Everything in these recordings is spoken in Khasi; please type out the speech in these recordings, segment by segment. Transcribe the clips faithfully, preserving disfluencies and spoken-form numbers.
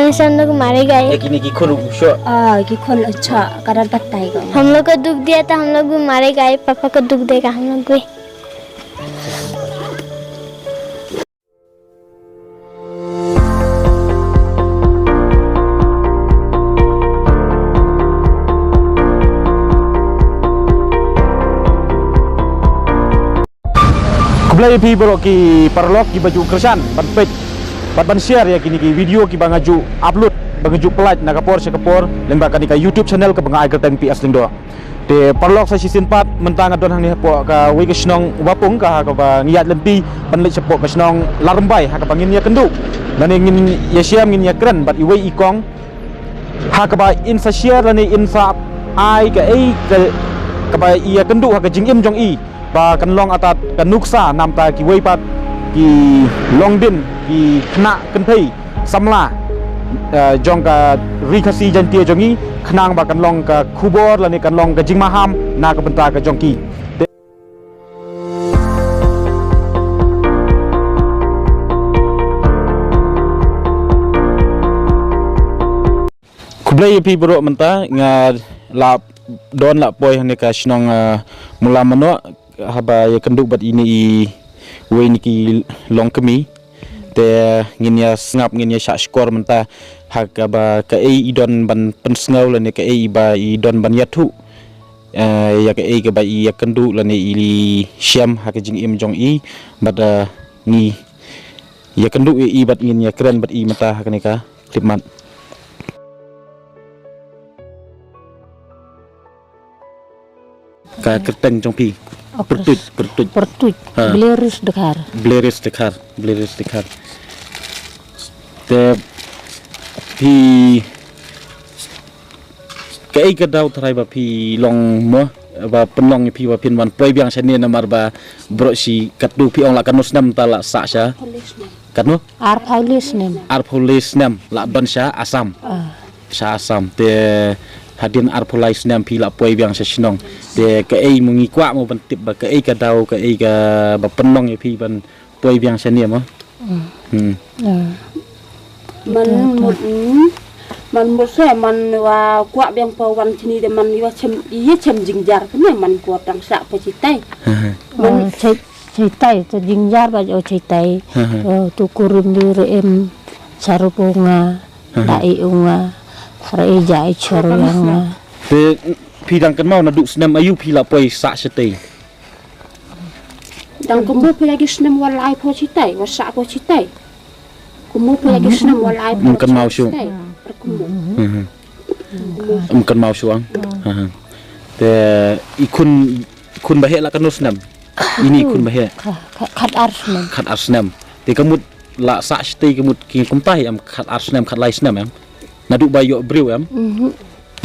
ऐसे हम लोग मारे गए। ये किने की खोल उछो। आ, की खोल अच्छा, करल पत्ता ही को। हम लोग को दुख दिया था, हम लोग भी मारे गए, पापा को दुख देगा हम लोग भी। Khublei ïa phi baroh ki paralok kiba ju kyrshan ban peit bad ban share ïa kine ki video kiba nga ju upload, ba nga ju pynlait na ka por sha ka por lyngba kane ka YouTube channel kaba nga ai kyrteng P S Lyngdoh. Te paralok, sa shisien pat mynta nga don hangne hapoh kawei ka shnong Wapung, ka ha kaba ngi ïaid lynti ban leit shapoh ka shnong Ladrymbai ha kaba ngin ïakynduh lane ngin ïashem, ngin ïakren bad iwei i kong ha kaba in sa share lane in sa ai kaei ka, kaba i ïakynduh ha ka jingim jong i, ba kan long atat ka nuksa namar kiwei pat ki longdien, ki khynnah kynthei samla, eh, jong ka Ri Khasi Jaiñtia jong i, khnang ba kan long ka khubor lane kan long ka jingmaham na ka bynta ka jong ki. Khublei ïa phi baroh, mynta nga la don la poi hangne ka shnong, eh, Mula Manoh, haba ïakynduh bad ine iwei na ki longkmie. Te ngin ïa sngap, ngin ïa shah shkor mynta ha kaba kaei i don ban pynsngew lane kaei ba i don ban ïathuh, eh, ïa kaei kaba i ïakynduh lane i shem ha ka jingim jong i, bad, eh, ngi ïakynduh ïa i bad ngin ïakren bad i mynta ha kane ka khyllipmat. Ka kyrteng jong phi? Oh, Pyrtuit, Pyrtuit. Pyrtuit. Ha. Bleris Dkhar. Bleris Dkhar, Bleris Dkhar. Te phi, kaei ka daw tharai ba phi long mo, ba pynlong ïa phi ba phin wan poi biang shane, namar ba baroh shi katto phi ong la katno snem mynta la sah sha? Katno? Arphew lai snem. Arphew lai snem la don sha Assam. Ah. Sha Assam. Te hadien arphew lai snem phi la poi biang sha shnong. Te kaei mo, ngi kwah mo ban tip ba kaei ka daw, kaei kaba pynlong ïa phi ban poi biang shane mo? Hmm. Ah. Man mut, hmm, man mut se man wa kwah biang poi wan shane, te man ïa chem, ïa chem jingjar kane, man por tang sah poi chitai. Ha, ha. Man, oh, chai, chitai to jingjar ba, oh, chitai. Ha, ha. Oh, to kurim biur em, charu punga. Aha. Da i unga, sra i ja i chor. Te phi dang kynmaw naduh snem aïu phi la poi sah shatei? Dang kumno phi la ki snem wa lai poi shatei, wa sah poi shatei? Kumno phi la ki snem wa lai poi shatei? Ym kynmaw shuh. Kumno? Mhm. Ym kynmaw shuh ang. Aha. Te i khun, khun ba heh la katno snem? Ini khun ba heh. Kha-, kha-, khat ar snem. Khat ar snem. Te ka mut la sah shatei ka mut ki kumta hi em, khat ar snem, khat lai snem em? Naduh ba ïoh briew em? Mhm.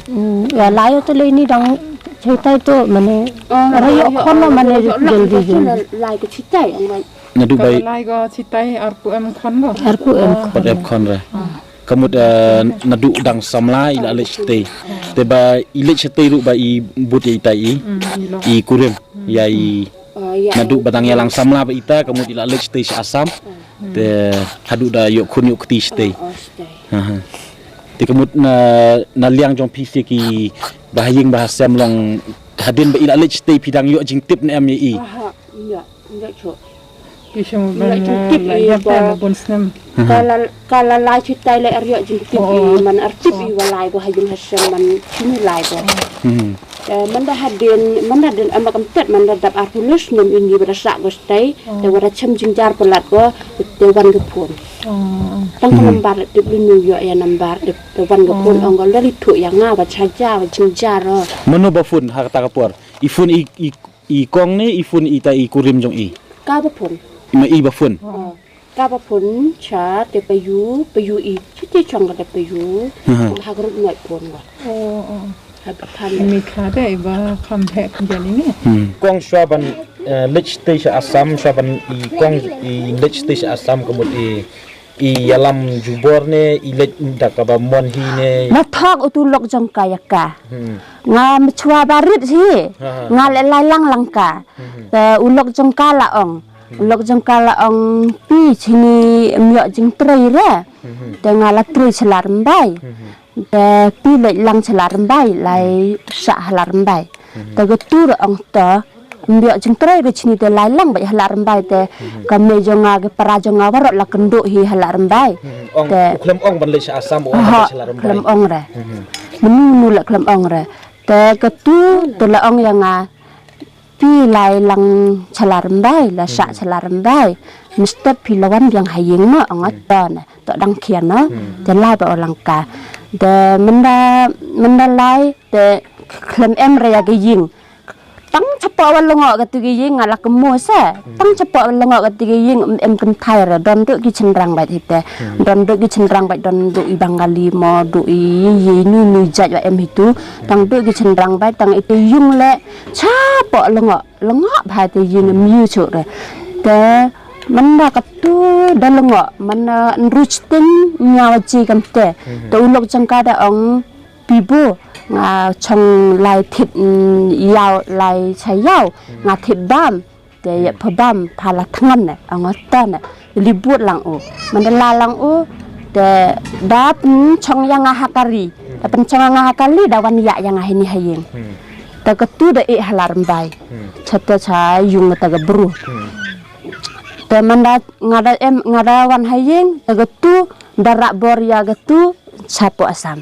Mm, ïa lai ïoh te lei ni dang chitai to mane. Oh, ra ïoh khon lo mane ïoh jaldi jaldi. Lai ko chitai ang lai. Naduh ba lai ko chitai arphew em khon lo. Arphew em khon. Arphew em khon ra. Ka mut, eh, naduh dang samla i la leit shatei. Te ba i leit shatei ruh ba i bud ïa itai i, mm, i kurim. Ïa i, oh, ïa, naduh ba dang ïalang samla ba ita, ka mut i la leit shatei sha Assam. Te haduh da ïoh khun ïoh kti shatei. Oh, oh, shatei. Ha, ha. Te ka mut na, na liang jong phi sha ki bahaïing bahasem long hadien ba i la leit shatei phi dang ïoh jingtip ne em ïa i? Aha, ïa. Nda cho. Ki shong ban la, la ïa ba bun snem. Ka la, ka la lai chitai la ïoh jingtip i, man ar tip i wa lai ba ha jong ha shem man chini lai ba. Hmm. Eh, man da hadien, man da hadien am kam tet man da dap arphew lai snem ini wa da sah ko stai, te wa da chem jingjar palat ko, te wan ka phone. Oh. Tang ka nambar tip lu nu ïoh ïa nambar tip, te wan ka phone ong ko la ri thu ïa nga wa cha ja wa jingjar. Mano ba phone ha kata ka por? I phone i, i I kong ne i phone ita i kurim jong i? Ka ba phone. Ma i ba phone. Oh. Ka ba phone cha te pa yu, pa yu i. Chi te chong ka te pa yu. Ha, ha. Ha group ngai phone wa. Oh, oh. Ha ba phone. Mi kha te i ba kham he kham jani ne. Hmm. Kong shwa ban, eh, leit shatei sha Assam, shwa ban i kong i leit shatei sha Assam ka mut i I ïalam jubor ne i leit da kaba mon hi ne? Na thok utu lok jong ka ïa ka. Hmm. Nga mchwa barit hi. Ha, ha. Nga leh lai lang lang ka. Hmm. Te u lok jong ka la ong. Lok jong ka la ong phi chini em ïoh jingtrei re. Te nga la trei sha la Rymbai. Te phi leit lang sha la Rymbai, lai sah ha la Rymbai. Te ka tu re ong to em ïoh jingtrei re chini te lai lang bad ha la Rymbai te ka mei jong nga ka para jong nga baroh la kynduh hi ha la Rymbai. Ong te u khlem ong ban leit sha Assam, u ong ban leit sha la Rymbai. Khlem ong re. Menu menu la khlem ong re. Te ka tu te la ong ïa nga phi lai lang sha la Rymbai, la sah sha la Rymbai. Mynstep phi la wan biang ha ïing mo, ong to ne. To dang khian no. Te lai ba o lang ka. Te mynda mynda lai te khlem em re ïa ka ïing. Tang chapoh wa lyngngoh katu ka ïing nga la kmo se. Tang chapoh wa lyngngoh katu ka ïing em, em kynthai re don duh ki chynrang bad hite. Don duh ki chynrang bad don duh i Bengali mo duh i i i nu nu jait wa em hitu. Tang duh ki chynrang bad tang itu ïung le chapoh lyngngoh lyngngoh bha te ïing em ïu chuh re. Te mynda katu da lyngngoh mynda nruch ting nya wa ji kam te. Te u lok jong ka da ong Pibu, nga chong lai thit, mm, ïaw lai cha ïaw, nga thit bam, te ïa pha bam, pha la thngan ne, ong to ne, li but lang u. Mynda la lang u, te da pynchong ïa nga ha kali, da pynchong ïa nga ha kali, da wan ïa ïa nga hini ha ïing. Te katu da ïeh ha la Rymbai, cha te cha ïung te ka bru. Te mynda nga da em, nga da wan ha ïing, te katu, da rah bor ïa katu, chapoh Assam.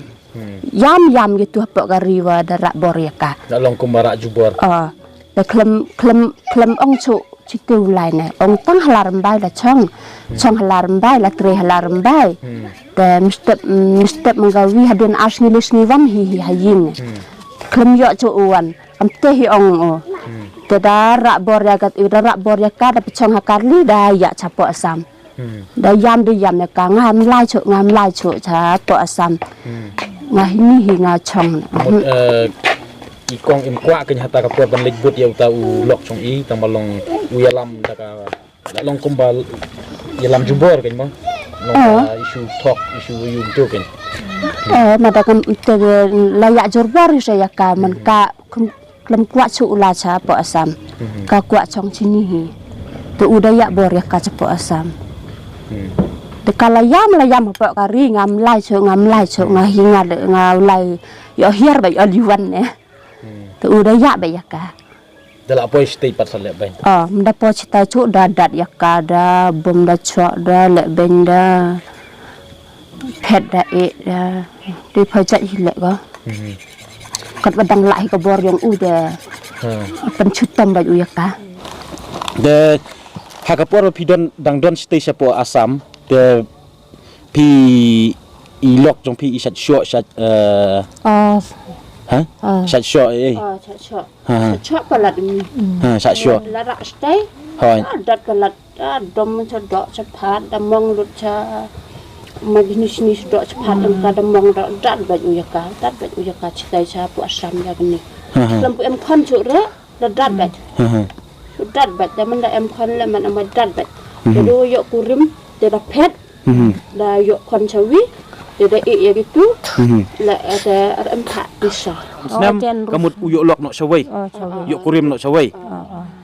Ïam ïam kitu hapoh ka ri wa da rah bor ïa ka. Da long kumba rah jubor. Oh, da khlem khlem khlem ong chuh chitu lai ne. Ong tang ha la Rymbai da chong. Chong ha la Rymbai la trei ha la Rymbai. Te mynstep mynstep mynta wi hadien ar sngi le sngi wan hi hi ha ïing. Khlem ïoh chuh u wan. Am te hi ong o. Te da rah bor ïa ka, da rah bor ïa ka da pynchong ha kali da ïa chapoh Assam. Da ïam da ïam ïa ka ngam lai chuh ngam lai chuh chapoh Assam. Nga hini hi nga chong. Mut, eh, i kong im kwah kein hata ka por ban leit bud ïa uta u lok chong i tang ba long u ïalam da ka da long kumba ïalam jubor kein mo. Long ka isu thok isu yu tu kein. Eh, ma da kam te la ïa jubor ïa ka man ka kum Khlem kwah chuh u la chapoh Assam. Ka kwah chong chini hi. Te u da ïa bor ïa ka chapoh Assam. Te ka la ïam la ïam hapoh ka ri ngam lai chuh ngam lai chuh nga hi nga de nga u lai ïoh hiar ba ïoh liwan ne. Te u da ïa ba ïa ka. Da la poi state pat sa leh beng. Ah, mda poi state chuh da dat ïa ka da bom da chuh da leh beng da. Phet da e da. Te pha jait hi leh ka. Kat ba dang lah hi ka bor yong u da. Pynchutom ba u ïa ka. De ha ka por phi don dang don state shapoh Assam de phi i lok jong phi i shat shoh shat eh. Ah. Ha? Ah. Shat shoh eh. Ah, shat shoh. Ha, ha. Shat shoh palat mi. Ha, shat shoh. La rak stai. Hoi. Ah, dat palat. Da dom cha doh cha phat da mong lut cha ma jinis nis doh cha phat em ka da mong da dat bait u ïa ka dat bait u ïa ka chitai cha pu Assam ïa kani. Lam pu em khon chu re da dat bait. Chu dat bait da man da em khon le man ama dat bait. Da do ïoh kurim da da phet da ïoh khon cha wi da da e ïa kitu la da em pha isa. Snem ka mut u ïoh lok noh cha wei. Ïoh kurim noh cha wei.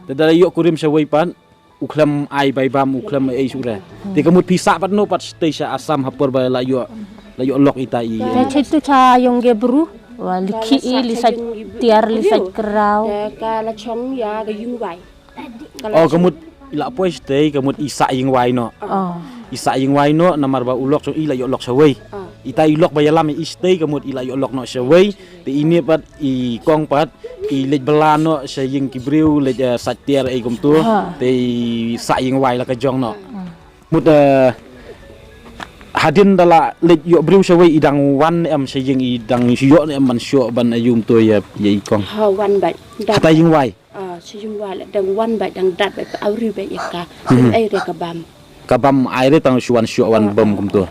Da da ïoh kurim cha wei pan. U khlem ai bai bam u khlem ai sure. Te ka mut phi sah pat no pat shatei sha Assam ha por ba la ïoh la ïoh lok ita i. Te chitu cha yong ge bru wa likhi i li sait tiar li sait kerau. Te ka la chong ïa ka yung bai. O ka mut i la poi shatei ka mut i sah ïing wai no. I sah ïing wai no namar ba u lok chong i la ïoh lok shawei. Ita i lok ba ïalam i shatei ka mut i la ïoh lok no shawei. Te ini pat i kong pat i leit bela noh sha ïing ki briew leit, eh, sait tiar ei kumtu. Te i sah ïing wai la ka jong noh. Mut, eh, hadien da la leit ïoh briew shawei i dang wan em sha ïing i dang ïoh em ban shoh ban aïu kumtu ïa, ïa i kong. Ha wan bad. Hata ïing wai. Ah, sha ïing wai la dang wan bad dang dat bad awri bad ïa ka. Ai re ka bam. Ka bam ai re tang shu wan shoh wan bam kumtu.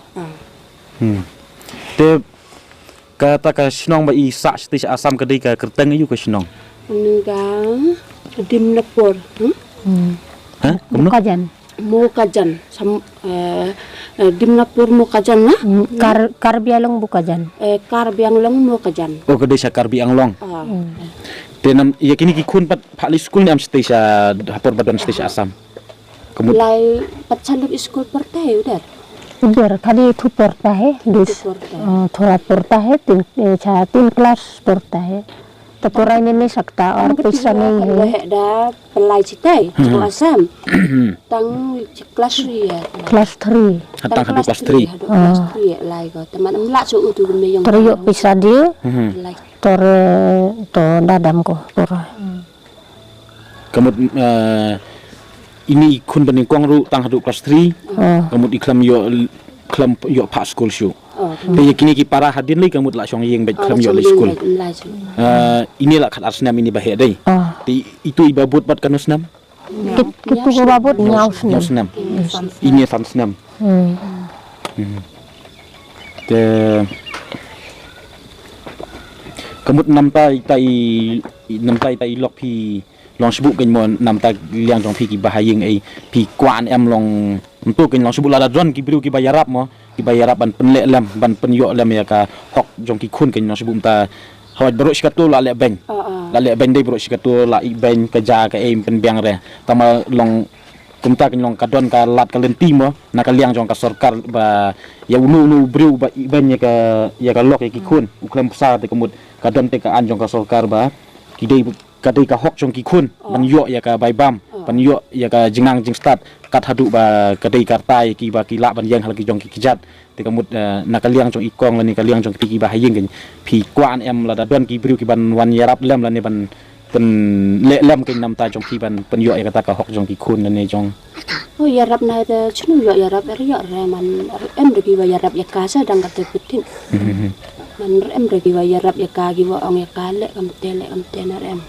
Te kata ka shnong ba i sah shatei sha Assam ka dei ka kyrteng aïu ka shnong? Nga Dimnapur. Ha? Kumno? Mokajan. Mokajan. Sam, eh, eh, Dimnapur Mokajan na? Kar, Karbi Anglong Mokajan. Eh, Karbi Anglong Mokajan. Oh, ka dei sha Karbi Anglong. Te nam ïa kini ki khun pat phah leit skul ne em shatei sha ha por ba don shatei sha Assam? Ka mut lai pat chaluk skul porta hai udhar. Udhar khali thu porta hai, dus, thu porta. Uh, thora porta hai, tin, eh, cha tin class porta hai. To pura nahi sakta aur paisa nahi hai. Hai da pylai chitai, hmm, ko Assam. Tang class three ya. Class three. Tang class three. Haduh class three lai ko. Teman em lah so utu gumeyong. Tor ïoh paisa dei. Hmm. Lai. Tor, eh, to dadam ko pura. Ka mut, eh, ine i khun banyngkong ruh tang haduh class three. Ka mut i khlem ïoh, khlem ïoh phah skul shuh. Te ïa kine ki para hadien lei ka mut la shong ïing beit, khlem ïoh leit skul. Eh, ine la khat ar snem ine ba heh dei. Te itu iba bud bad katno snem? Kit-, kitu ko ba bud hynñiew snem. Hynñiew snem. Ine san snem. Hmm. Te ka mut namta ita i, namta ita i lok phi long sbuh kein mo, namta liang jong phi kiba ha ïing ei, phi kwah ne em long mynta kein long sbuh, lada don ki briew kiba ïarap mo, kiba ïarap ban pynleh lem, ban pynïoh lem ïa ka hok jong ki khun kein long sbuh mynta. Hawai baroh shi katto la leh beiñ. La leh beiñ dei, baroh shi katto la ih beiñ ka ja ka ei pynbiang re. Tang ba long kumta kein long ka don ka lad ka lynti mo na ka liang jong ka sorkar ba ïa uno uno u briew ba ih beiñ ïa ka, ïa ka lok ïa ki khun u khlem pisa, te ka mut ka don te ka aiñ jong ka sorkar ba ki dei, ka dei ka hok jong ki khun ban ïoh ïa ka bai bam, ban ïoh ïa ka jingnang jingstad, kat haduh ba ka dei ka rta ïa ki ba ki lah ban ïeng ha la ki jong ki kjat. Te ka mut, eh, na ka liang jong i kong lane ka liang jong phi kiba ha ïing kein, phi kwah ne em lada don ki briew kiban wan ïarap lem lane ban pynleh lem kein namta jong phi ban pynïoh ïa kata ka hok jong ki khun lane jong. Oh, ïarap na te chnu ïoh ïarap, er ïoh re man, er em re kiba ïarap ïa ka sa dang kata putin. Man er em re kiba ïarap ïa ka, kiba ong ïa ka leh kamte, leh kamte, na er em.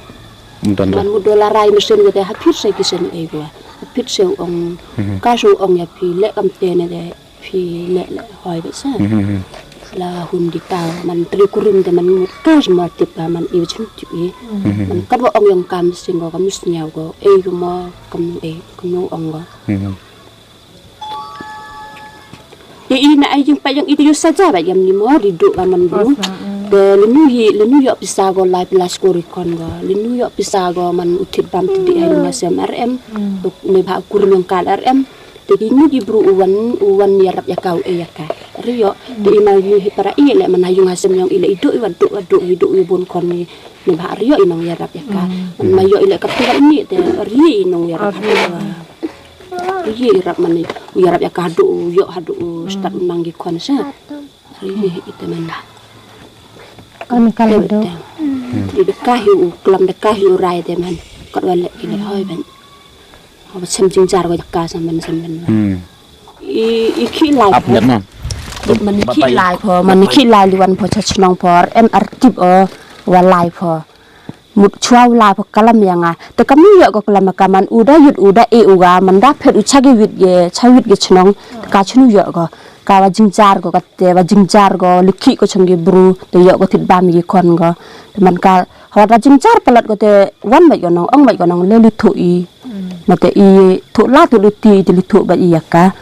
Man mut da la rai mynsiem kata ha phit sa ki sien ei ba ha phit sa u ong, ka sa u ong ïa phi leh kamte ne te phi leh leh hoi beit sa. La hun di ta man tri kurim te man mut ka sa ma tip ba man i ba chim tip i. Man kat ba ong ïong kam sing ko kam sñiaw ko ei ko ma kam ei kam ong ko. Te i na ai jingpait jong i te ïoh saja ba ïam ni mo ri duk ka man bru. Te lenu hi lenu ïoh pisa ko lai pila skor i kon ko. Lenu ïoh pisa ko man u thit bam te di ai ma sem R M. Tuk ne ba kurim ïong ka R M. Te ki ni ki bru u wan, u wan ïarap ïa ka u ei ïa ka. Ri ïoh, te i ma ni hi para i leh man ha ïung ha sem ïong i leh i duk i wa duk wa duk i duk i bun kon ni. Ne ba ri ïoh i nong ïarap ïa ka. Man ma ïoh i leh ka tu wa ni te ri i nong ïarap. Ri ïarap man i, u ïarap ïa ka haduh u ïoh haduh u stad u nang ki khon sa. Ri ïa i te man. Kan kan do. Di de ka hi u klam de ka hi u rai te man. Kat wa leh ki leh hoi ban. Haba sem jingjar wa ka sa man sem man. I, i ki lai. Ap ngat na. Man i ki lai pho, man i ki lai liwan pho cha chnong pho, em ar tip o wa lai pho. Mut chwa u la pha kalam ïa nga. Te kam ïoh ko kalam ka man u da yut u da e u ga man da phet u cha ki wit ge cha wit ge chnong. Te ka chnu ïoh ko. Ka wa jingjar ko ka te wa jingjar ko lukhi ko chong ki bru te ïoh ko thit bam ki kon ko. Te man ka hawa da jingjar palat ko te wan bai ko nong ong bai ko nong le li thu i. Na te i thu la thu li ti te li thu bai i ïa ka.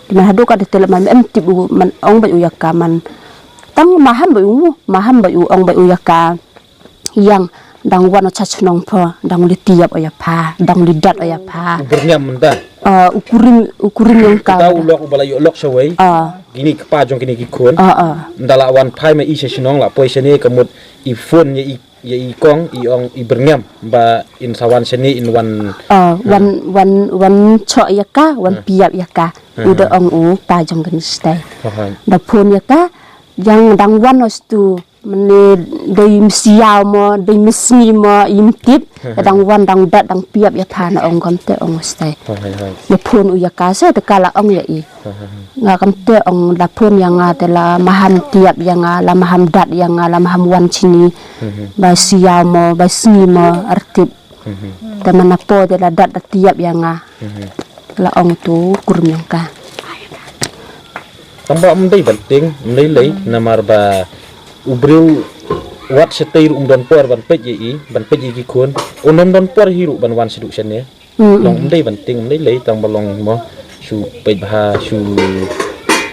Te man hadu ka te te la man em tip u man ong bai u ïa ka man. Tang maham bai u maham bai u ong bai u ïa ka. Yang dang wan o cha chnong pho dang li tiap o ïa pha dang li dat o ïa pha. U byrngam mynta. Ah, u kurim u kurim yang ka. Kita u lok u ba la ïoh lok shawei. Ah. Kini kpa jong kini ki khun. Ah, ah. Nda la wan phai ma i sha chnong la poi shane ka mut i phone ïa i ïa i kong i ong i byrngam ba in sa wan shane in wan. Ah, wan wan wan cho ïa ka wan piap ïa ka. U da ong u pa jong kini stai. Da phone ïa ka yang dang wan o stu. Mane dei msiaw mo dei msngi mo im tip. Dang wan dang dat dang piap ïa than ong kam te ong stai. Hoi hoi. Ïa phone u ïa ka sa te ka la ong ïa i. Nga kam te ong la phone ïa nga te la maham tiap ïa nga la maham dat ïa nga la maham wan chini. Ba siaw mo ba sngi mo artip. Te mana po te la dat da tiap ïa nga. La ong tu kurim ïong ka. Tang ba um dei ban ting um dei lei namar ba u briew wat shatei ruh um don por ban peit ïa i ban peit ïa ki khun. Un don don por hi ruh ban wan sha duh shane. Long um dei ban ting um dei lei tang ba long mo shu peit bha shu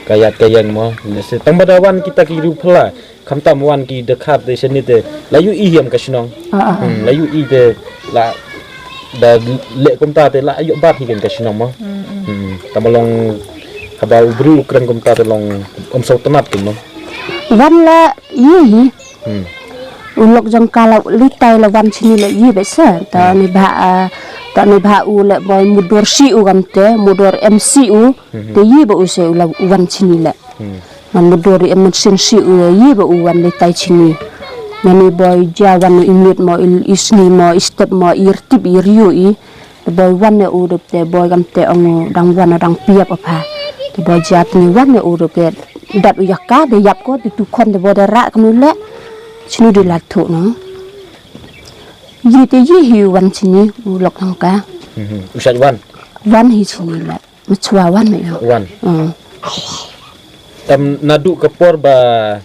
kayat kayang mo. Tang ba da wan kita ki riew phylla. Khamtam wan ki dkhar te shane te la ïohi ïam ka shnong. La ïohi te la Da leh kumta te la ïoh bat hi ken ka shnong mo. Hmm. Tama long haba u briew u kren kumta te long um sngewtynnat ken mo. Wan la ïa hi. Hmm. U lok jong ka la litai la wan shini la ïa ba sa. Ta ni ba, ah, ta ni ba u le boi mudur shi u gam te, mudur M C u. Te ïa ba u se u la wan shini la. Hmm. Man mudur i emergency u ïa ba u wan litai shini. Nani boi ja wan i miet mo i, i sni mo i step mo i rtip i riu i. Te boi wan ne u rup te boi kam te ong u dang wan dang piap apa. Te boi ja tni wan ne u rup te dat u ïa ka de ïap ko te tu khon te boi de rak knu le. Shini de la thu no. Yi te yi hi wan shini u lok nang ka. Mhm. U sat wan. Wan hi shini le. Machwa wan me yo. Wan. Hmm. Tam nadu ka por ba,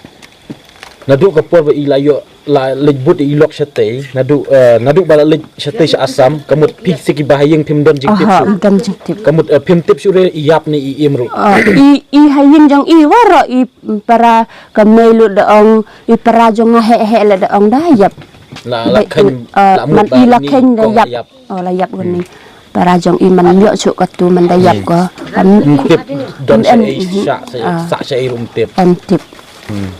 nadu ka por ba i la ïoh la leit bud i lok shatei, nadu, eh, nadu ba la leit shatei sha Assam, kamut phi siki ba ha ïing phim don jingtip. Aha, shu. Don jingtip. Kamut, eh, phim tip shu re i ïap ne i im ru. Ah, i, i ha ïing jong i waro i para ka mei lu da ong, i para jong nga he he la da ong da ïap. La, la khein, ah, la mut man ba i la ni khein da kong ïap. Ïap. Oh, la ïap ko ni. Para jong i man ïoh chuk ka tu man da ïap ko. Kan tip don sa em, ei sa, sa, ah, sa, sa ei rum tip. Em tip. Hmm.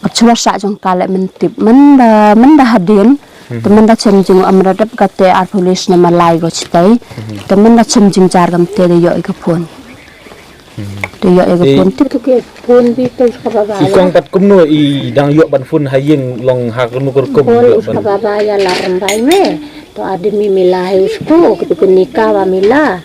Ka chua sa jong ka le men tip. Men da, men da hadin. Hmm. Te men da chem jing am radap ka te ar police na malai go chitai. Hmm. Te men da chem jing jar gam te da ïoh i ka phone. Hmm. Te ïoh i ka phone tip. Tu ke phone bi tu ska ba ba. I kong pat kumno i dang ïoh ban phone ha ïing long ha kumno kur kum. Phone ïoh ban. Ska ba ba ïa la rambai me. To admi mila hai usko, kitu ke nikah wa mila.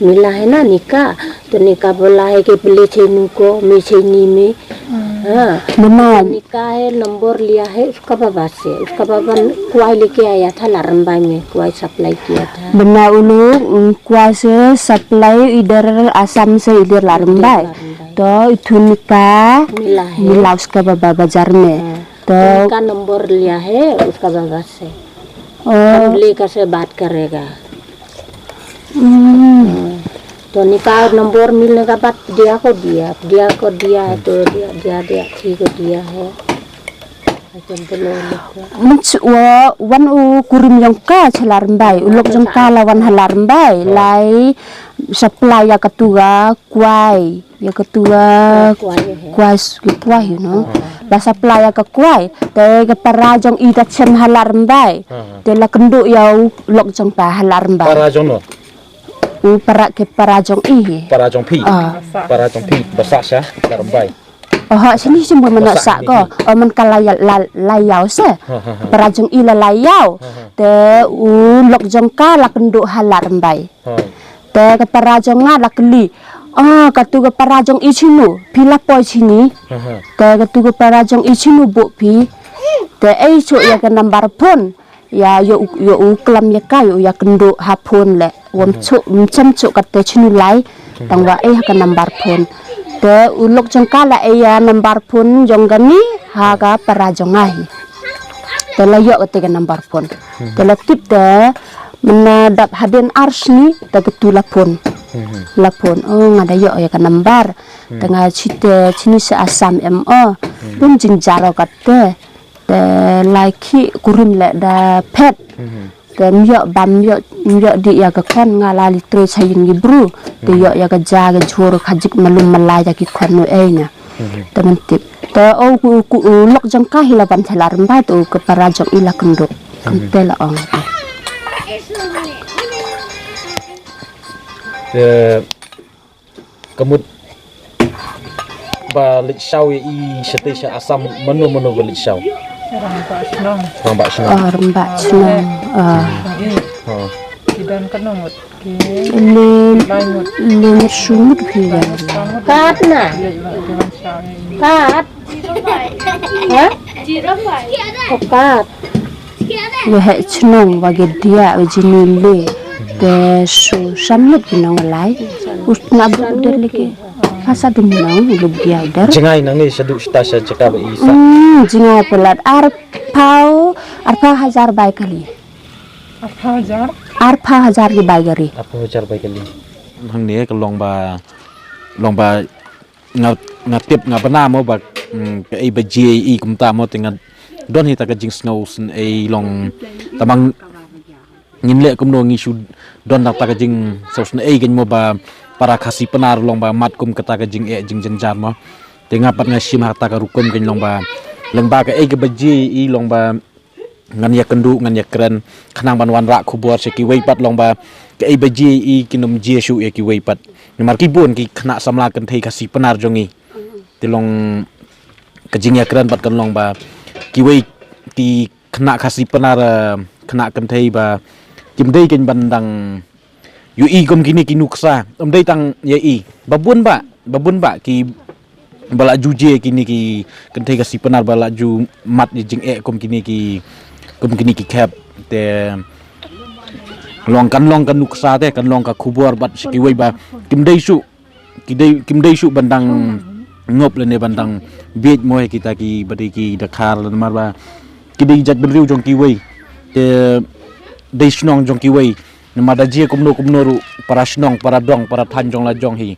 Mila hai na nikah. To nikah bola hai ke pele chenu ko, me cheni me. Hmm. Ha. Mama. Nikah hai number liya hai uska baba se. Uska baba kwai leke aya tha la rambai me, kwai supply kiya tha. Bana u lok, mm, kwai se supply idhar Assam se idhar la rambai. Idhar la rambai. To ithu nikah mila hai. Mila uska baba bajar me. Ha. To nikah number liya hai uska baba se. Oh. Hum le kaise baat karega? Hmm. Hmm. To nikah number milne ka baad diya ko diya, diya ko diya, to diya, diya, diya, thik ho diya hai. Acha bolo nikah. Mun wa wan u kurim jong ka cha Larmbai, u lok jong ka la wan ha Larmbai, lai supply ïa ka tu ka kwai. Ïa ka tu ka kwai, kwai, kwai, you know. La supply ïa ka kwai. Te ka para jong i ta chem ha Larmbai. Te la kynduh ïa u lok jong ka ha Larmbai. Para jong no? U para ke para jong i. Para jong phi. Ah. Para jong phi. Ba sah sha Larmbai. Oh, sini sini mana sah ko. Oh, man ka la ïa, la, la ïaw se. Para jong i la la ïaw. Te u lok jong ka la kynduh ha Larmbai. Ha. Te ka para jong nga la kylli. Ah, katu ka para jong i chinu, phi la poi chini. Aha. Te katu ka para jong i chinu buh phi. Te ei chuh ïa ka number phone. Ïa ïa u, ïa u klam ïa ka, ïa u ïa kynduh ha phone le. Wam chuh, mcham chuh kate chinu lai. Tang wa ei ha ka number phone. Te u lok jong ka la ei ïa number phone jong kani ha ka para jong nga hi. Te la ïoh kate ka number phone. Te la tip te mynta dap hadien ar sngi te katu la phone. La phone. Oh, nga da ïoh ïa ka number. Te nga chite chini sa Assam em, oh. Bun jingjar o kate. Te lai ki kurim le da phet. Te ym ïoh bam ïoh, ym ïoh dih ïa ka khon nga la li trei cha ïing i bru. Te ïoh ïa ka ja ka jhur ka jik malum malai ïa ki khon nu ei na. Te men tip. Te o ku, ku, u lok jong ka hi la wan cha Larmbai te u ka para jong i la kynduh. Kam te la ong. Te ka mut ba leit shaw ïa i shatei sha Assam mano mano ba leit shaw. Rangbah shnong. Rangbah shnong. Ah, rangbah shnong. Ah. Ha. Ki don kano ngut? Ki le, lai ngut. Le ngut shu ngut phi ïa. Kat na. Leit ba ki wan shaw ïa i. Kat. Ha? Ko kat. Ïa heh chnong wa ge dia wa jini le. Te su san ngut ki nong lai. Us na bu der leke. Pasa dum nong lu dia der. Jngai nang ni sadu sta sa jaka ba isa. Hmm, jngai pelat arpau, arpau hajar bai kali. Arpau hajar? Arpau hajar ki bai kali. Arpau hajar bai kali. Hangne ka long ba, long ba nga, nga tip nga bna mo ba, mm, ka ei ba jie i kumta mo te nga don hi ta ka jingsngew syn ei long tamang ngin leh kumno, ngi shu don da kata ka jingsngewsynei kein mo ba para Khasi Pnar long ba mad kum kata ka jingeh jingjynjar mo. Te nga pat nga shim ha kata ka rukom kein long ba lyngba kaei kaba jia i long ba ngan ïakynduh, ngan ïakren khnang ban wanrah khubor sha kiwei pat long ba kaei ba jia i kin ym jia shuh ïa kiwei pat. Namar ki bun ki khynnah samla kynthei Khasi Pnar jong i. Te long ka jingïakren pat kan long ba kiwei ki khynnah Khasi Pnar, eh, khynnah kynthei ba kim dei kein ban dang ïohi kum kine ki nuksa, ym dei tang ïa i, ba bun bah, ba bun bah ki ba la ju jia, kine ki kynthei Khasi Pnar ba la ju mad ïa jingeh kum kine ki, kum kine ki khep. Te long kan long ka nuksa, te kan long ka khubor bad sha kiwei ba kim dei shuh, ki dei, kim dei shuh ban dang ngop lane ban dang bieit mo ïa kita ki ba dei ki Dkhar, namar ba ki dei jait bynriew jong kiwei, te dei shnong jong kiwei. Namar da jia kumno kumno ruh, para shnong, para dong, para thaiñ jong la jong hi.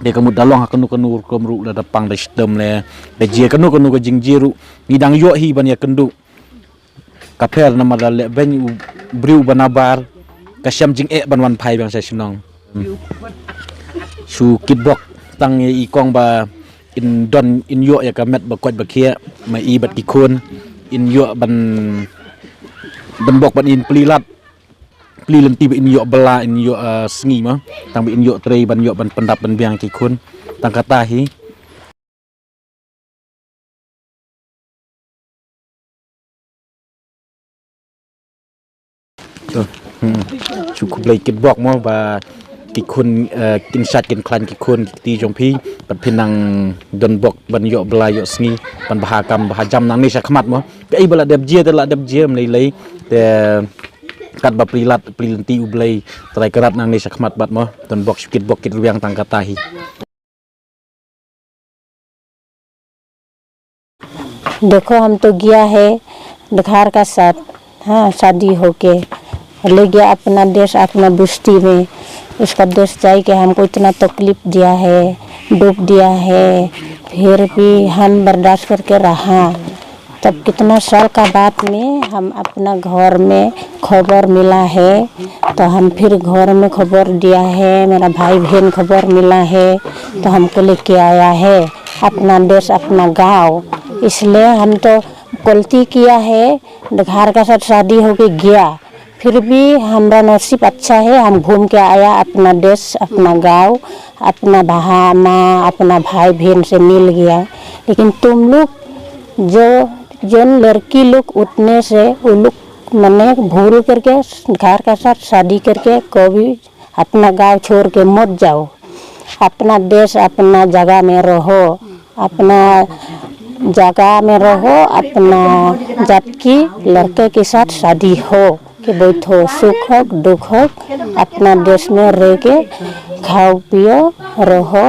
Te ka mut da long ha kano kano rukom ruh, lada pang da shitom lane da jia kano kano ka jingjia ruh, ngi dang ïoh hi ban ïakynduh. Ka pher namar da leh beiñ u briew ba nabar, ka shem jingeh ban wan phai biang sha shnong. Hmm. Shu kitbok tang ïa i kong ba in don, in ïoh ïa ka met ba koit ba khiah, ma i bad ki khun, in ïoh ban, ban bok ban in plie lad, plie lynti ba in ïoh bylla, in ïoh, eh, sngi mo, tang ba in ïoh trei ban ïoh ban pyndap ban biang ki khun. Tang kata hi. Shu, hmm, shu khublei kitbok mo ba ki khun, eh, kin shait kin khlaiñ ki khun ki kti jong phi, bad phin nang don bok ban ïoh bylla ïoh sngi, ban bha kam bha jam nangne sha khmat mo. Kaei ba la dep jia te la dep jia, ym lei lei, te katba plie lad plie lynti, U Blei Trai Kynrad nangne sha khmat bad mo, don bok shu kitbok kitrwiang, tang kata hi. देखो, हम तो गया है डकहार का साथ, हाँ, शादी होके, ले गया अपना देश, अपना बस्ती में। उसका देश जाए के हमको इतना तकलीफ दिया है, डूब दिया है, फिर भी हम बर्दाश्त करके रहा। तब कितना साल का बाद में हम अपना घर में खबर मिला है, तो हम फिर घर में खबर दिया है, मेरा भाई बहन खबर मिला है, तो हमको लेके आया है अपना देश, अपना गांव। इसलिए हम तो गलती किया है, डकहार का साथ शादी होके गया, फिर भी हमारा नसीब अच्छा है, हम घूम के आया अपना देश, अपना गांव, अपना बहा माँ, अपना भाई बहन से मिल गया। लेकिन तुम लोग जो, जिन लड़की लोग उठने से, वो लोग मैंने भूल करके घर का साथ शादी करके कभी अपना गांव छोड़ के मत जाओ। अपना देश, अपना जगह में रहो, अपना जगह में रहो, अपना जात की लड़के के साथ शादी हो के बैठो, सुख हो, दुख हो, अपना देश में रह के खाओ, पियो, रहो,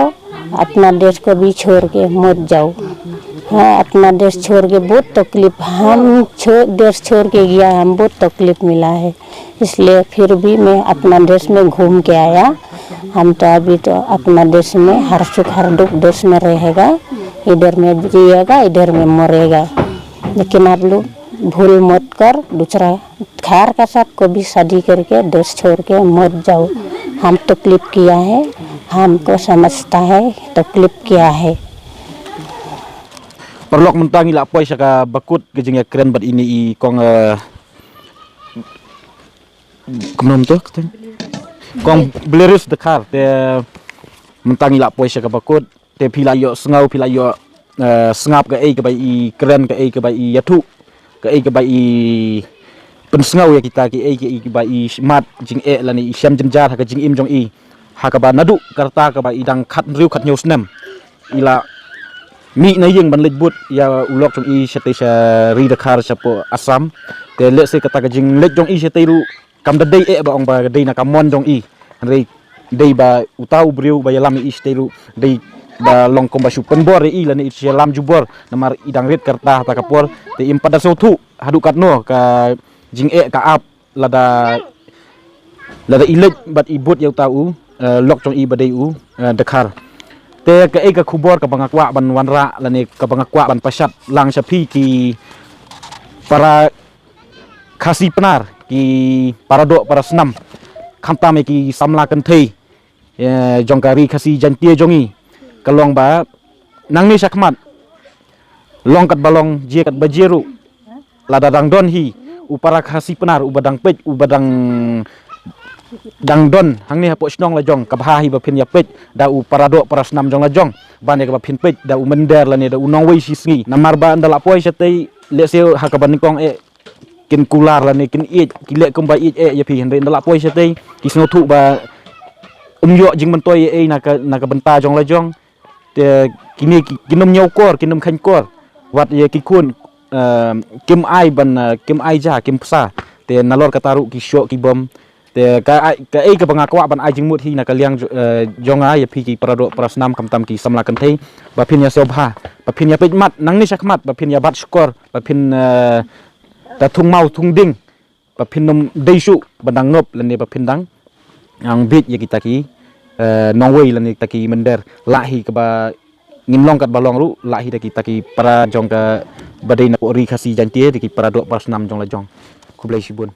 अपना देश को भी छोड़ के मत जाओ। हाँ, अपना देश छोड़ के बहुत तकलीफ, हम छो-, देश छोड़ के गया, हम बहुत तकलीफ मिला है, इसलिए फिर भी मैं अपना देश में घूम के आया। हम तो अभी तो अपना देश में हर सुख हर दुख देश में रहेगा, इधर में जिएगा, इधर में मरेगा। लेकिन आप लोग भूल मत कर, दूसरा घर का साथ को भी शादी करके देश छोड़ के मत जाओ। हम तकलीफ किया है, हमको समझता है, तकलीफ किया है। Paralok, mynta ngi la poi sha kaba kut ka jingïakren bad ine i kong, eh, kumno mynta kata, kong Blerus Dkhar, te mynta ngi la poi sha kaba kut. Te phi la ïohsngew, phi la ïoh, eh, sngap kaei kaba i kren, kaei kaba i ïathuh, kaei kaba i pynsngew ïa kita, kaei kaei kaba i mad jingeh lane i shem jynjar ha ka jingim jong i, ha kaba naduh ka rta kaba i dang khathynriew khathynñiew snem i la mih na ïing ban leit bud ïa u lok jong i shatei sha ri Dkhar shapoh Assam. Te lehse kata ka jingleit jong i shatei ruh kam da dei eh ba ong ba dei na ka mon jong i. Hynrei dei ba uta u briew ba ïalam ïa i shatei ruh dei ba long kum ba shu pynbor ïa i lane i shu ïalam jubor namar i dang rit ka rta ha kata ka por. Te im pat da sngewthuh haduh katno ka jingeh ka ap lada, lada i leit bad i bud ïa uta u, eh, lok jong i ba dei u, eh, Dkhar. Te kaei ka khubor kaba nga kwah ban wanrah lane kaba nga kwah ban pashat lang sha phi ki para Khasi Pnar, ki paradoh parasnam, khamtam ïa ki samla kynthei, eh, jong ka Ri Khasi Jaiñtia jong ngi, ka long ba nangne shakhmat, long katba long, jia katba jia ruh, lada dang don hi u para Khasi Pnar uba dang peit, uba dang, dang don hangne hapoh shnong la jong, ka bha hi ba phin ïa peit da u paradoh parasnam jong la jong, ban ïa kaba phin peit da u mynder lane da u nongwei shisngi. Namar ba ynda la poi shatei, lehse ha kaba nyngkong eh kin kular lane kin ïeit, ki leh kumba ïeit eh ïa phi, hynrei ynda la poi shatei ki sngewthuh ba ym ïoh jingmyntoi ei ei na ka, na ka bynta jong la jong. Te kine ki, kin ym ñiewkor, kin ym kheiñkor. Wat ïa ki khun, eh, kim ai ban, eh, kim ai ja, kim psa. Te nalor kata ruh ki shoh ki bom. Te ka ai, kaei kaba nga kwah ban ai jingmut hi na ka liang jo-, eh, jong nga ïa phi ki paradoh parasnam, khamtam ki samla kynthei, ba phin ïa sngewbha, ba phin ïa peit mat nangne shakhmat, ba phin ïa bat shkor, ba phin, eh, da thung maw thung ding, ba phin ym dei shuh ban dang ngop lane ba phin dang, dang bieit ïa kita ki, eh, nongwei lane kita ki mynder. Lah hi kaba ngin long katba long ruh, lah hi da kita ki para jong ka, ba dei napoh Ri Khasi Jaiñtia, da ki paradoh parasnam jong la jong. Khublei shibun.